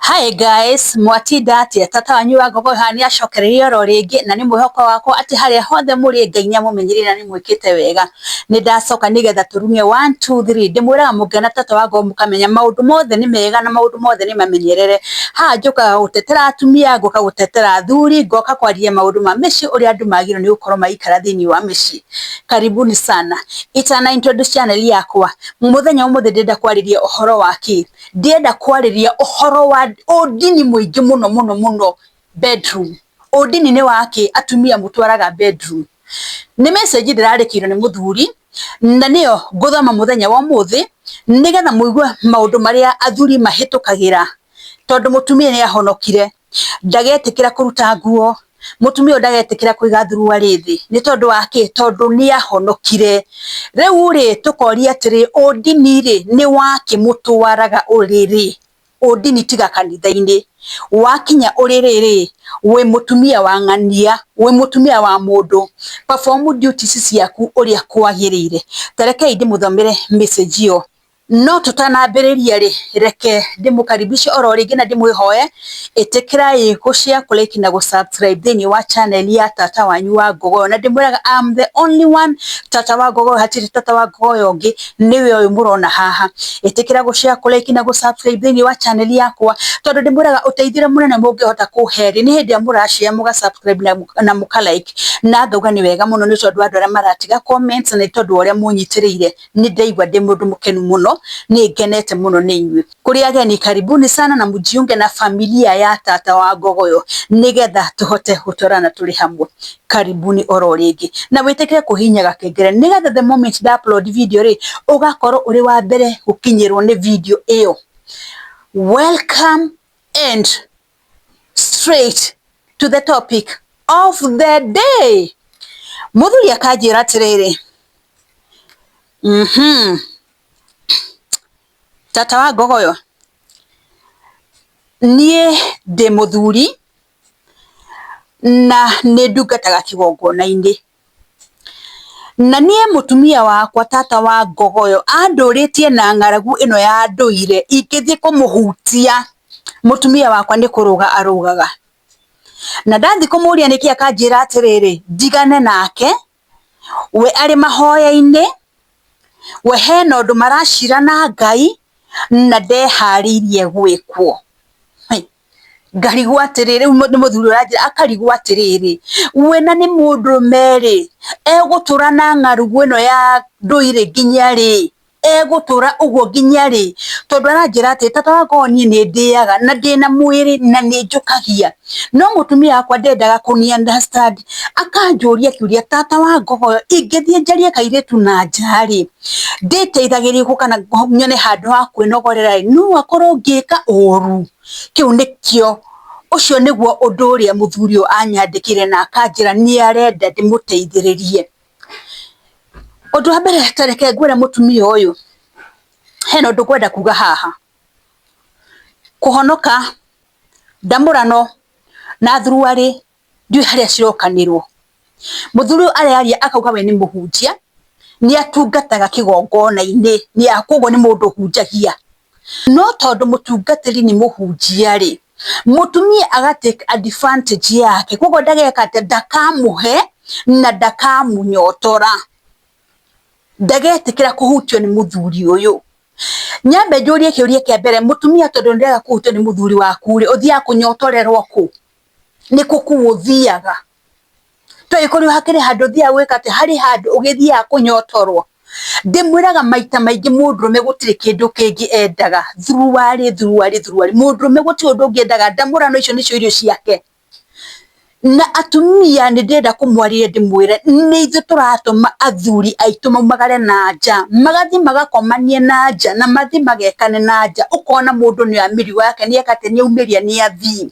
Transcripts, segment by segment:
Hi guys, mwatinda atia? Tata wanyu wa Ngogoyo haha nĩ acokereirie oro rĩngĩ na nĩ mwĩhoko wakwa atĩ harĩa hothe mũrĩ Ngai nĩ amũmenyereire na nĩ mwĩkĩte wega. Nĩ ndacoka nĩgetha tũrung'e 1 2 3. Ndĩmwĩraga mũngĩona tata wa Ngogoyo mũkamenya maũndũ mothe nĩ mega na maũndũ mothe nĩ mamenyerere. Haha njũkaga gũtetera atumia, ngoka gũtetera athuri, ngoka kwaria maũndũ ma mĩciĩ ũrĩa andũ magĩrĩirwo nĩ gũkorwo magĩikara thĩinĩ wa mĩciĩ. Karibuni sana. Itana introduce channel yakwa, mũthenya ũmũthĩ ndĩrenda kwarĩria ũhoro wa kĩ? Ndĩrenda kwarĩria ũhoro wa ũndini mũingĩ mũno mũno mũno bedroom. Ũndini nĩ wa kĩ atumia mũtwaraga bedroom? Nĩ message ndĩrandĩkĩirwo nĩ mũthuri na nĩyo ngũthoma mũthenya wa ũmũthĩ nĩgetha mũigue maũndũ marĩa athuri mahĩtũkagĩra tondũ mũtumia nĩ ahonokire, ndagetĩkĩra kũruta nguo, mũtumia ũyũ ndagetĩkĩra kũiga thuruarĩ thĩ nĩ tondũ wa kĩ? Tondũ nĩ ahonokire. Rĩu rĩ, tũkoria atĩrĩ, ũndini rĩ, nĩ wakĩ mũtwaraga ũrĩrĩ? Ũndini tiga kanitha-inĩ. Wakinya ũrĩrĩ rĩ, wĩ mũtumia wa ng'ania, wĩ mũtumia wa mũndũ, perform duties ciaku ũrĩa kwagĩrĩire. Ta rekei ndĩmũthomere message ĩyo. No tũtanambĩrĩria rĩ, reke ndĩmũkaribishe oro rĩngĩ na ndĩmwĩhoe, ĩtĩkĩrai gũ share, kũ like na gũ subscribe thĩinĩ wa channel ya tata wanyu wa Ngogoyo. Na ndĩmwĩraga I'm the only one tata wa Ngogoyo, hatirĩ tata wa Ngogoyo ũngĩ, nĩwe ũyũ mũrona haha. Ĩtĩkĩra gũ share, kũ like na gũ subscribe thĩinĩ wa channel yakwa, tondũ ndĩmwĩraga ũteithio ũrĩa mũnene mũngĩhota kũhe rĩ, nĩ hĩndĩ ĩrĩa mũra share, mũga subscribe na mũka like, na ngauga nĩ wega mũno nĩ tondũ wa andũ arĩa maratiga comments na nĩ tondũ wa ũrĩa mũnyitĩrĩire. Nĩ ndaigua ndĩ mũndũ mũkenu mũno, nĩ ngenete mũno nĩ inyuĩ. Kũrĩ ageni karibuni sana na mjiunge na familia ya tata wa Ngogoyo nĩgetha tũhote gũtwarana tũrĩ hamwe. Karibuni oro rĩngĩ. Na wĩtĩkĩre kũhihinya gakengere nĩgetha the moment nda upload video rĩ, ũgakorwo ũrĩ wa mbere gũkinyĩrwo nĩ video ĩyo. Welcome and straight to the topic of the day. Mũthuri akanjĩra atĩrĩrĩ, Tata wa Ngogoyo, niĩ ndĩ mũthuri na nĩ ndungataga kĩgongona-inĩ. Na niĩ mũtumia wakwa tata wa Ngogoyo andũrĩtie na ng'aragu ĩno ya ndũire, ingĩthiĩ kũmũhutia mũtumia wakwa nĩ kũrũga arũgaga. Na ndathiĩ kũmũria nĩkĩ akanjĩra atĩrĩrĩ, ndigane nake, we arĩ mahoya-inĩ, we hena ũndũ maracira na Ngai na ndeharĩirie gwĩkwo. Ngarigwo atĩrĩrĩ, rĩu nĩ mũthuri ũranjĩra akarigwo atĩrĩrĩ, we na nĩ mũndũrũme rĩ, egũtũra na ng'aragu ĩno ya ndũire nginya rĩ? Egũtũra ũguo nginya rĩ? Tondũ aranjĩra atĩ tata wa Ngogoyo niĩ nĩ ndĩaga na ndĩna mwĩrĩ na nĩ njũkagia, no mũtumia wakwa ndendaga kũni understand. Akanjũria kĩũria, tata wa Ngogoyo, ingĩthiĩ njarie kairĩtu na nja rĩ, ndĩteithagĩrĩrie kũ kana nyone handũ ha kwĩnogorera rĩ, no akorwo ngĩka ũru? Kĩu nĩkĩo, ũcio nĩguo ũndũ ũrĩa mũthuri ũyũ anyandĩkĩire na akanjĩra nĩ arenda ndĩmũteithĩrĩrie. Ũndũ wa mbere ta reke ngwĩre mũtumia ũyũ, hena ũndũ ngwenda kuga haha. Kũhonoka, ndamũrano na thuruarĩ ndiũĩ harĩa cirokanĩrwo. Mũthuri ũyũ araria akauga we nĩ mũhunjia, nĩ atungataga kĩgongona-inĩ, koguo nĩ mũndũ ũhunjagia. No tondũ mũtungatĩri nĩ mũhunjia rĩ, mũtumia aga take advantage yake, koguo ndageka atĩa, ndakamũhe na ndakamũnyotora. Ndagetĩkĩra kũhutio nĩ mũthuri ũyũ. Nyambe njũrie kĩũria kĩa mbere, mũtumia tondũ nĩ ũrega kũhutio nĩ mũthuri waku rĩ, ũthiaga kũnyotorerwo kũ? Nĩ kũ kũu ũthiaga? Toĩ kũrĩ hakĩrĩ handũ ũthiaga gwĩka atĩa, harĩ handũ ũgĩthiaga kũnyotorwo. Ndĩmwĩraga maita maingĩ mũndũrũme gũtirĩ kĩndũ kĩngĩ endaga, thuruarĩ thuruarĩ thuruarĩ, mũndũrũme gũtirĩ ũndũ ũngĩ endaga, ndamũrano icio nĩcio irio ciake. Na atumia nĩ ndĩrenda kũmwarĩria ndĩmwĩre nĩ ithuĩ tũratũma athuri aitũ maumagare na nja, magathiĩ magakomanie na nja na mathiĩ magekane na nja, ũkona mũndũ nĩ oya mĩrigo yake nĩ eka atĩa, nĩ aumĩria nĩ athiĩ.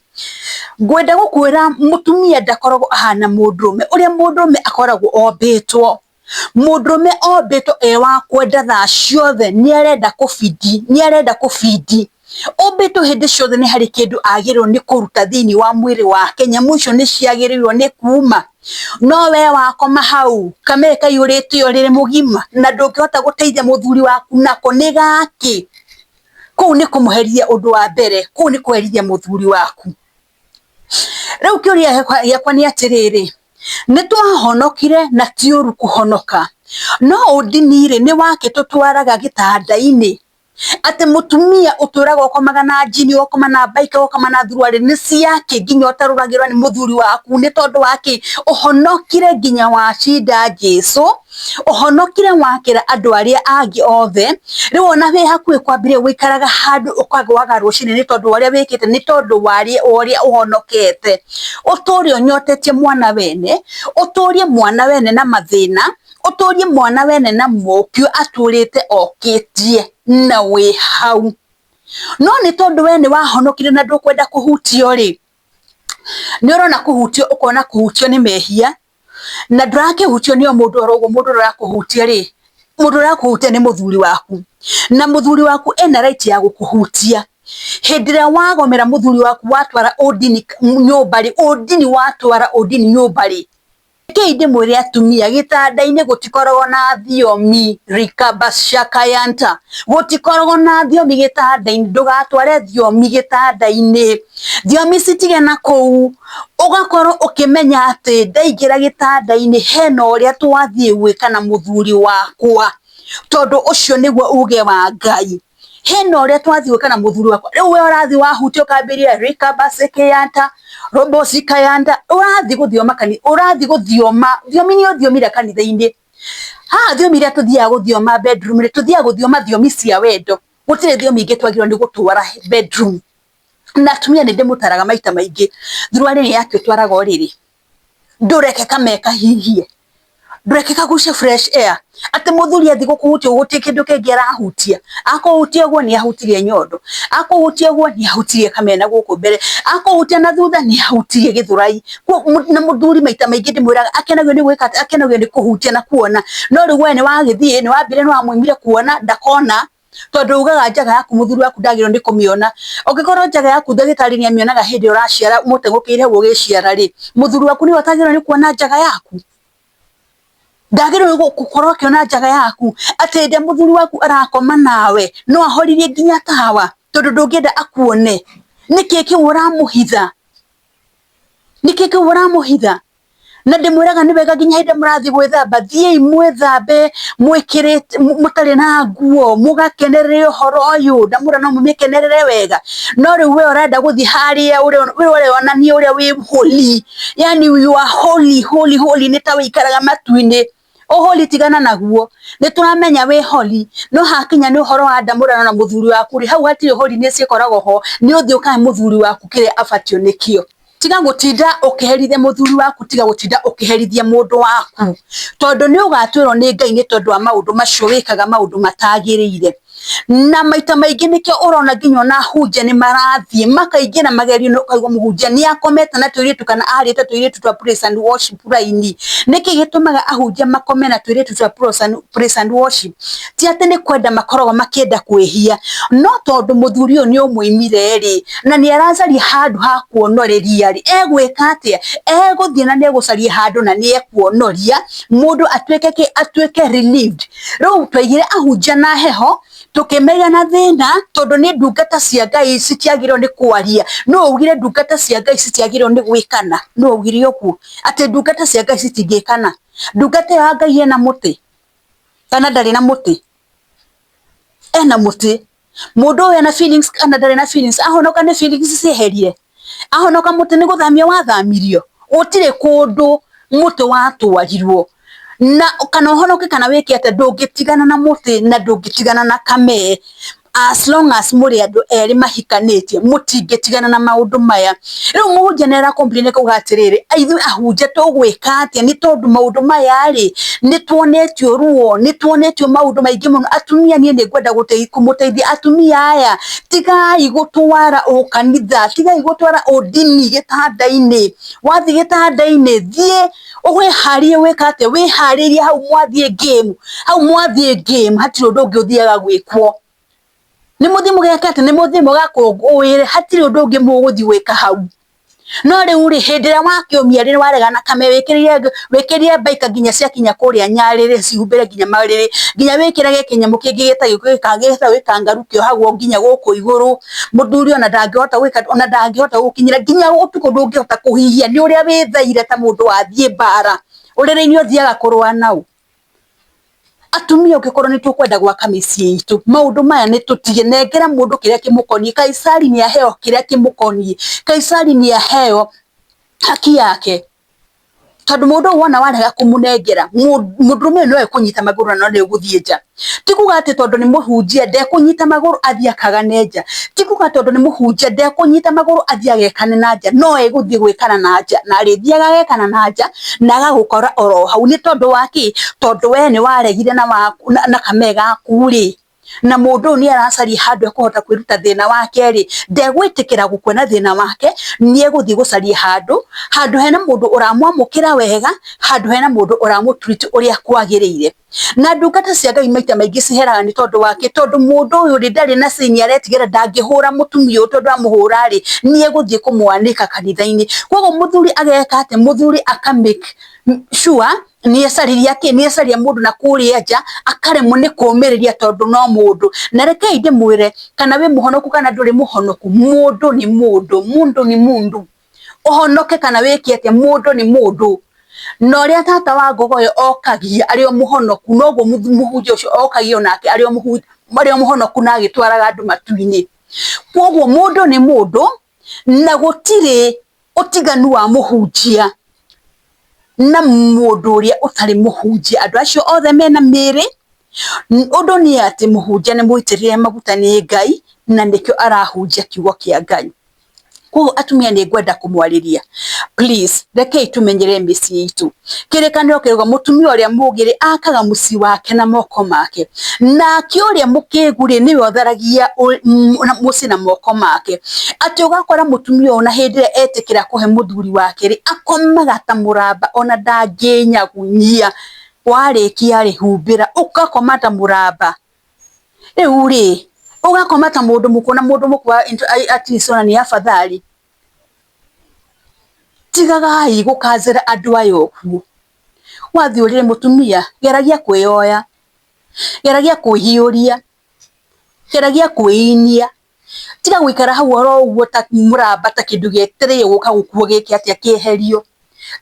Ngwenda gũkwĩra mũtumia ndakoragwo ahana mũndũrũme, ũrĩa mũndũrũme akoragwo ombĩtwo. Mũndũrũme ombĩtwo e wa kwenda thaa ciothe, nĩ arenda kũbidi, nĩ arenda kũbidi. Ombĩtwo hĩndĩ ciothe nĩ harĩ kĩndũ agĩrĩirwo nĩ kũruta thĩinĩ wa mwĩrĩ wake, nyamũ icio nĩ ciagĩrĩirwo nĩ kuma. No we wakoma hau, kamere kaiyũrĩte ũrĩrĩ mũgima na ndũngĩhota gũteithia mũthuri waku nako nĩ gakĩ? Kũu nĩ kũmũherithia ũndũ wa mbere, kũu nĩ kũherithia mũthuri waku. Rĩu kĩũria gĩakwa nĩ atĩrĩrĩ, nĩ twahonokire na ti ũru kũhonoka, no ũndini rĩ, nĩ wakĩ tũtwaraga gĩtanda-inĩ? Atĩ mũtumia ũtũraga ũkomaga na njini, ũgakoma na mbaika, ũgakoma na thuruarĩ nĩ ciakĩ nginya ũtarũragĩrwo nĩ mũthuri waku nĩ tondũ wa kĩ? Ũhonokire nginya wacinda Jesu, ũhonokire wakĩra andũ arĩa angĩ othe, rĩu ona wĩ hakuhĩ kwambĩrĩria gũikaraga handũ ũkagũaga rũcinĩ nĩ tondũ wa ũrĩa wĩkĩte, nĩ tondũ wa ũrĩa ũhonokete. Ũtũre ũnyotetie mwana wene, ũtũrie mwana wene na mathĩna, ũtũrie mwana wene na mũkio atũrĩte okĩtie na wĩ hau. No nĩ tondũ we nĩ wahonokire na ndũkwenda kũhutio rĩ, nĩ ũrona kũhutio ũkona kũhutio nĩ mehia, na ndũrakĩhutio nĩ o mũndũ oro ũguo, mũndũ ũrĩa ũrakũhutia rĩ, mũndũ ũrĩa ũrakũhutia nĩ mũthuri waku, na mũthuri waku ena right ya gũkũhutia. Hĩndĩ ĩrĩa wagomera mũthuri waku watwara ũndini nyũmba rĩ, ũndini watwara ũndini nyũmba rĩ, Rekei ndĩmwĩre atumia, gĩtanda-inĩ gũtikoragwo na thiomi rikabashakayanta, gũtikoragwo na thiomi gĩtanda-inĩ, ndũgatware thiomi gĩtanda-inĩ, thiomi citige na kũu, ũgakorwo ũkĩmenya atĩ ndaingĩra gĩtanda-inĩ hena ũrĩa twathiĩ gwĩka na mũthuri wakwa, tondũ ũcio nĩguo uge wa Ngai. Hena ũrĩa twathiĩ gwĩka na mũthuri wakwa. Rĩu we ũrathiĩ wahutia ũkambĩrĩria rikabasĩkĩyanta robosikayanta, ũrathiĩ gũthioma kanitha, ũrathiĩ gũthioma thiomi nĩ ũthiomire kanitha-inĩ. Haha thiomi iria tũthiaga gũthioma bedroom rĩ, tũthiaga gũthioma thiomi cia wendo, gũtirĩ thiomi ingĩ twagĩrĩirwo nĩ gũtwara bedroom. Na atumia nĩ ndĩmũtaraga maita maingĩ, thuruarĩ nĩ yakĩ ũtwaraga ũrĩrĩ, ndũreke kamee kahihie, ndũreke kagucie fresh air, atĩ mũthuri athiĩ gũkũhutia gũtirĩ kĩndũ kĩngĩ arahutia, akũhutia ũguo nĩ ahutirie nyondo, akũhutia ũguo nĩ ahutirie kamee na gũkũ mbere, akũhutia na thutha nĩ ahutirie gĩthũrai. Na mũthuri maita maingĩ ndĩmwĩraga akenagio nĩ gwĩka atĩa, akenagio nĩ kũhutia na kuona, no rĩu we nĩ wagĩthiĩ nĩ wambire nĩ wamũimire kuona ndakona, tondu ugaga njaga yaku muthuri waku ndagĩrĩirwo nĩ kũmĩona. Ũngĩkorwo njaga yaku ndagĩtarĩ nĩ amĩonaga hĩndĩ ĩrĩa ũraciara mũtegũkĩire hau ũgĩciara rĩ, mũthuri waku nĩwe ũtagĩrĩirwo nĩ kuona njaga yaku? Ndagĩrĩirwo gũkorwo akĩona njaga yaku? Atĩ hĩndĩ ĩrĩa mũthuri waku arakoma nawe no ahoririe nginya tawa tondũ ndũngĩenda akuone? Nĩkĩ kĩu ũramũhitha? Nĩkĩ kĩu ũramũhitha? Na ndĩmwĩraga nĩ wega nginya hĩndĩ mũrathiĩ gwĩthamba, thiĩi mwĩthambe mwĩkĩrĩte mũtarĩ na nguo, mũgakenerere ũhoro ũyũ, ndamwĩra no mũmĩkenerere wega. No rĩu we ũrenda gũthiĩ harĩa we ũreyonania ũrĩa wĩ holy, yani you are holy holy holy, nĩ ta wĩikaraga matu-inĩ. Ũholi tigana naguo, nĩ tũramenya wĩ holy, no hakinya nĩ ũhoro wa ndamũrano na mũthuri waku rĩ, hau hatirĩ holiness ĩkoragwo ho, nĩ ũthiĩ ũkahe mũthuri waku kĩrĩa abatiĩ nĩkĩo. Tiga gũtinda ũkĩherithia mũthuri waku, tiga gũtinda ũkĩherithia mũndũ waku, tondũ nĩ ũgatuĩrwo nĩ Ngai nĩ tondũ wa maũndũ macio wĩkaga maũndũ matagĩrĩire. Na maita maingĩ nĩkĩo ũrona nginya ona ahunjia nĩ marathiĩ makaingĩra magerio-inĩ ũkaigua mũhunjia nĩ akomete na tũirĩtu kana arĩte tũirĩtu twa praise and worship raini. Nĩkĩ gĩtũmaga ahunjia makome na tũirĩtu twa praise and worship? Ti atĩ nĩ kwenda makoragwo makĩenda kwĩhia, no tondũ mũthuri ũyũ nĩ ũmũimire rĩ, na nĩ aracaria handũ ha kuonoreria rĩ, egwĩka atĩa? Egũthiĩ na nĩ egũcaria handũ na nĩ ekuonoria mũndũ atuĩke kĩ? Atuĩke relieved. Rĩu twaigire ahunjia na heho, tũkĩmeria na thĩna, tondũ nĩ ndungata cia Ngai citiagĩrĩirwo nĩ kwaria. Nũ waugire ndungata cia Ngai citiagĩrĩirwo nĩ gwĩkana? Nũ waugire ũguo? Atĩ ndungata cia Ngai citingĩkana? Ndungata ĩyo ya Ngai ĩna mũtĩ? Kana ndarĩ na mũtĩ? Ena mũtĩ. Mũndũ ũyũ ena feelings kana ndarĩ na feelings? Ahonoka nĩ feelings cieherire? Ahonoka mũtĩ nĩ gũthamio wathamirio? Gũtirĩ kũndũ mũtĩ watwarirwo. Na kana ũhonoke kana wĩke atĩa, ndũngĩtigana na mũtĩ na ndũngĩtigana na kamee. As long as mũrĩ andũ erĩ mahikanĩtie, mũtingĩtigana na maũndũ maya. Rĩu mũhunjia nĩ ara complain akauga atĩrĩrĩ, ithuĩ ahunjia tũgwĩka atĩa nĩ tondũ maũndũ maya rĩ, nĩ tuonetio ruo, nĩ tuonetio maũndũ maingĩ mũno. Atumia niĩ nĩ ngwenda kũmũteithia atumia aya, tigai gũtwara ũkanitha, tigai gũtwara ũndini gĩtanda-inĩ. Wathiĩ gĩtanda-inĩ, thiĩ wĩharĩrie gwĩka atĩa, wĩharĩrie hau mwathiĩ game, hau mwathiĩ game hatirĩ ũndũ ũngĩ ũthiaga gwĩkwo. Nĩ mũthiĩ mũgeke atĩa, nĩ mũthiĩ mũgakũngũĩre, hatirĩ ũndũ ũngĩ mũgũthiĩ gwĩka hau. No rĩu rĩ, hĩndĩ ĩrĩa wakĩũmia rĩ, waregana kame wĩkĩrire mbaika nginya ciakinya kũrĩa nyarĩrĩ cihumbĩre nginya marĩrĩ, nginya wĩkĩrage kĩnyamũ kĩngĩ gĩtagwo gĩkangaru kĩohagwo nginya gũkũ igũrũ, mũthuri ona ndangĩhota gwĩka, ona ndangĩhota gũkinyĩra, nginya ũtukũ ndũngĩhota kũhihia nĩ ũrĩa wĩthaire ta mũndũ wathiĩ mbara, ũrĩrĩ-inĩ ũthiaga kũrũa naũ. Atumia ũngĩkorwo nĩ tũkwenda gwaka mĩciĩ itũ, maũndũ maya nĩ tũtige, nengera mũndũ kĩrĩa kĩmũkoniĩ, Kaisari nĩ aheo kĩrĩa kĩmũkoniĩ, Kaisari nĩ aheo haki yake, tondũ mũndũ ũyũ wona warega kũmũnengera, mũndũrũme ũyũ no ekũnyita magũrũ na no nĩ nja. Ti kuga atĩ tondũ nĩ mũhunjia ndekũnyita magũrũ athiĩ akagane nja, ti kuga tondũ nĩ mũhunjia ndekũnyita magũrũ athiĩ agekane na nja, no egũthiĩ gwĩkana na nja na arĩthiaga agekana na nja na agagũkora oro hau. Nĩ tondũ wa kĩ? Tondũ we nĩ waregire na kamee gaku rĩ, na mũndũ ũyũ nĩ aracaria handũ ekũhota kwĩruta thĩna wake rĩ, ndegwĩtĩkĩra gũkua na thĩna wake, nĩ egũthiĩ gũcaria handũ, handũ hena mũndũ ũramwamũkĩra wega, handũ hena mũndũ ũramũ treat ũrĩa kwagĩrĩire. Na ndungata cia Ngai maita maingĩ ciheraga nĩ tondũ wa kĩ? Tondũ mũndũ ũyũ rĩ ndarĩ na say nĩ aretigĩra ndangĩhũra mũtumia ũyũ tondũ amũhũra rĩ nĩ egũthiĩ kũmwanĩka kanitha-inĩ. Koguo mũthuri ageka atĩa? Mũthuri aka make sure nĩ ecaririe kĩ? Nĩ ecaria mũndũ na kũrĩa nja akaremwo nĩ kũmĩrĩria tondũ no mũndũ. Na rekei ndĩmwĩre kana wĩ mũhonoku kana ndũrĩ mũhonoku, mũndũ nĩ mũndũ, mũndũ nĩ mũndũ. Ũhonoke kana wĩke atĩa, mũndũ nĩ mũndũ. Na ũrĩa tata wa ngogoyo okagia arĩ o mũhonoku, noguo mũhunjia ũcio okagia onake arĩ o mũhonoku na agĩtwaraga andũ matu-inĩ. Koguo mũndũ nĩ mũndũ na gũtirĩ ũtiganu wa mũhunjia na mũndũ ũrĩa ũtarĩ mũhunjia. Andũ acio othe mena mĩĩrĩ, ũndũ nĩ atĩ mũhunjia nĩ mũitĩrĩrie maguta nĩ Ngai na nĩkĩo arahunjia kiugo kĩa Ngai. Koguo atumia nĩ ngwenda kũmwarĩria, please rekei tũmenyerere mĩciĩ itũ. Kĩrĩkanĩro kĩrauga mũtumia ũrĩa mũũgĩ rĩ akaga mũciĩ wake na moko make, nake ũrĩa mũkĩgu rĩ nĩwe ũtharagia mũciĩ na moko make. Atĩ ũgakora mũtumia ũyũ ona hĩndĩ ĩrĩa etĩkĩra kũhe mũthuri wake rĩ, akomaga ta mũramba ona ndangĩnyagunyia, warĩkia rĩ humbĩra, ũgakoma ta mũramba. Rĩu rĩ, ũgakoma ta mũndũ mũkuũ na mũndũ mũkuũ at least ona nĩ afadhali. Tigagai gũkanjĩra andũ aya ũguo. Wathiĩ ũrĩrĩ mũtumia, geragia kwĩyoya, geragia kwĩhiũria, geragia kwĩinia. Tiga gũikara hau oro ũguo ta mũramba ta kĩndũ gĩetereire gũka gũkuo gĩke atĩa kĩeherio.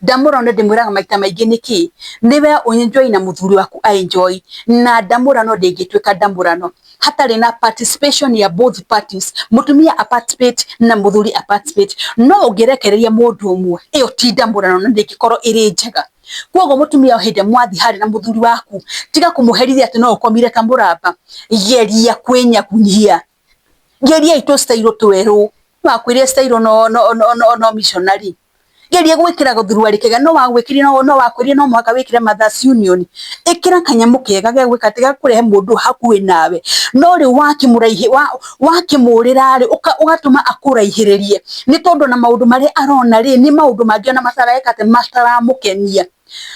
Ndamũrano ndĩmwĩraga maita maingĩ nĩkĩ? Nĩwe enjoy na mũthuri waku a enjoy na ndamũrano ndĩngĩtuĩka ndamũrano hatarĩ na participation ya both parties, mũtumia a participate na mũthuri a participate. No ũngĩrekereria mũndũ ũmwe ĩyo ti ndamũrano na ndĩngĩkorwo ĩrĩ njega. Koguo mũtumia o hĩndĩ mwathiĩ harĩa na mũthuri waku tiga kũmũherithia atĩ no ũkomire ta mũramba, geria kwĩnyagunyia, geriai tũ style twerũ, wakwĩrire style no missionary, geria gwĩkĩra gathuruarĩ kega, no wagwĩkĩrire no wakwĩrire no mũhaka wĩkĩre Mothers Union, ĩkĩra kanyamũ kega gegwĩka atĩ gegũkũrehe mũndũ hakuhĩ nawe, no rĩu wakĩmũrĩra rĩ, ũgatũma akũraihĩrĩrie, nĩ tondũ ona maũndũ marĩa arona rĩ, nĩ maũndũ mangĩ ona matareka atĩ mataramũkenia.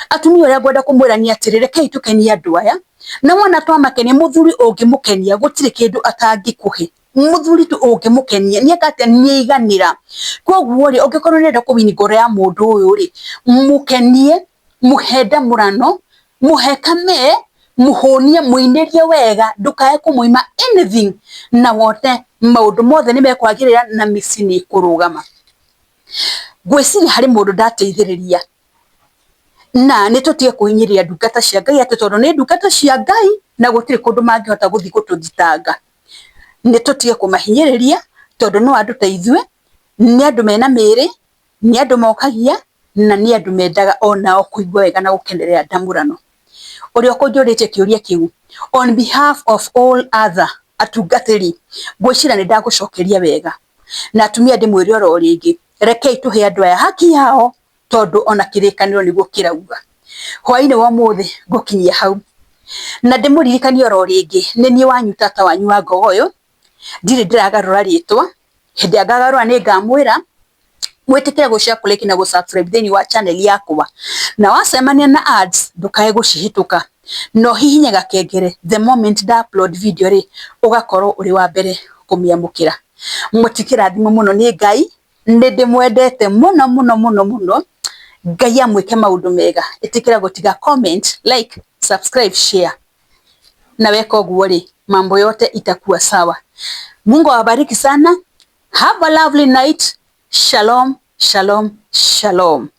Atumia ũrĩa ngwenda kũmwĩra nĩ atĩrĩ, rekei tũkenie andũ aya, na wona twamakenia, mũthuri ũngĩmũkenia gũtirĩ kĩndũ atangĩkũhe. Mũthuri tu ũngĩmũkenia nĩ eka atĩa, nĩ aiganĩra. Koguo rĩ, ũngĩkorwo nĩ ũrenda kũ win ngoro ya mũndũ ũyũ rĩ, mũkenie, mũhe ndamũrano, mũhe kamee, mũhũnie, mũinĩrie wega, ndũkae kũmũima anything na wone maũndũ mothe nĩ mekwagĩrĩra na mĩciĩ nĩ ĩkũrũgama. Ngwĩciria harĩ mũndũ ndateithĩrĩria na nĩ tũtige kũhinyĩrĩria ndungata cia Ngai atĩ tondũ nĩ ndungata cia Ngai na gũtirĩ kũndũ mangĩhota gũthiĩ gũtũthitanga. Nĩ tũtige kũmahinyĩrĩria tondũ no andũ ta ithuĩ, nĩ andũ mena mĩĩrĩ, nĩ andũ mokagia na nĩ andũ mendaga onao kũigua wega na gũkenerera ndamũrano. Ũrĩa ũkũnjũrĩtie kĩũria kĩu on behalf of all other atungatĩri, ngwĩciria nĩ ndagũcokeria wega. Na atumia ndĩmwĩre oro rĩngĩ, rekei tũhe andũ aya haki yao tondũ ona kĩrĩkanĩro nĩguo kĩrauga. Hwainĩ wa ũmũthĩ ngũkinyia hau na ndĩmũririkanie oro rĩngĩ nĩ niĩ wanyu tata wanyu wa Ngogoyo, ndirĩ ndĩragarũra rĩtwa, hĩndĩ ĩrĩa ngagarũra nĩ ngamwĩra, mwĩtĩkĩre gũ share, kũ like na gũ subscribe thĩinĩ wa channel yakwa, na wacemania na ads ndũkae gũcihĩtũka, na ũhihinye gakengere the moment nda upload video rĩ, ũgakorwo ũrĩ wa mbere kũmĩamũkĩra. Mũtikĩrathimwo mũno nĩ Ngai. Nĩ ndĩmwendete mũno mũno mũno mũno. Ngai amwĩke maũndũ mega. Ĩtĩkĩra gũtiga comment, like, subscribe, share. Na weka ũguo rĩ, mambo yote itakuwa sawa. Mungu awabariki sana. Have a lovely night. Shalom, shalom, shalom.